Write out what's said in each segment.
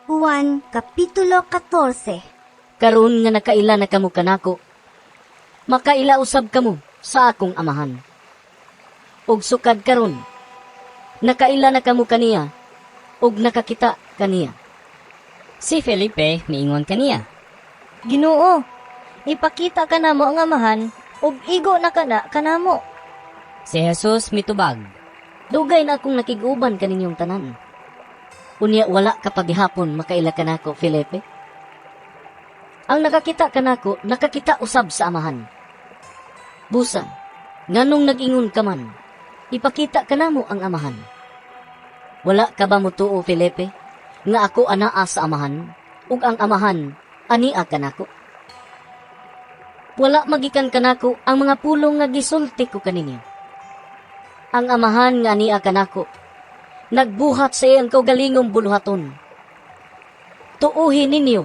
Juan Kapitulo 14. Karon nga nakaila na kamo kanako, makaila usab kamo sa akong Amahan. Ug sukad karon, nakaila na kamo kaniya ug nakakita kaniya. Si Felipe miingon kaniya, "Ginoo, ipakita kanamo ang Amahan ug igo na kana kanamo." Si Jesus mitubag, "Dugay na akong nakig-uban kaninyong tanan. Unya wala ka pa gihapon makaila kanako, Felipe? Ang nakakita kanako, nakakita usab sa Amahan. Busa, nganong nag-ingon ka man, 'Ipakita kanamo ang Amahan'? Wala ka ba mutuo, Felipe, nga ako anaa sa Amahan, ug ang Amahan ania kanako? Wala magikan kanako ang mga pulong nga gisulti ko kaninyo. Ang Amahan nga ania kanako, nagbuhat sa iyang kaugalingong buluhaton. Tuuhi ninyo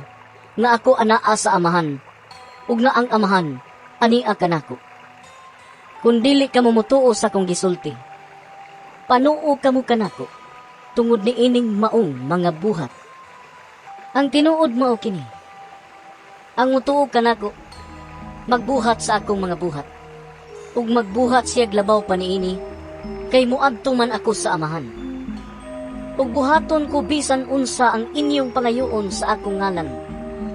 nga ako anaa sa Amahan, ug nga ang Amahan ania kanako. Kung dili kamo mutuo sa akong gisulti, panuo kamo kanako tungod ni ining maong mga buhat. Ang tinuod mao kini: ang mutuo kanako, magbuhat sa akong mga buhat. Ug magbuhat siya'g labaw pa niini, kay muadto man ako sa Amahan. Ug buhaton ko bisan unsa ang inyong pangayoon sa akong ngalan,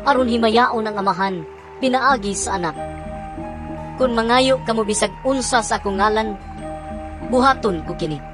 aron himayaon ang Amahan pinaagi sa Anak. Kung mangayo kamo bisag unsa sa akong ngalan, buhaton ko kini."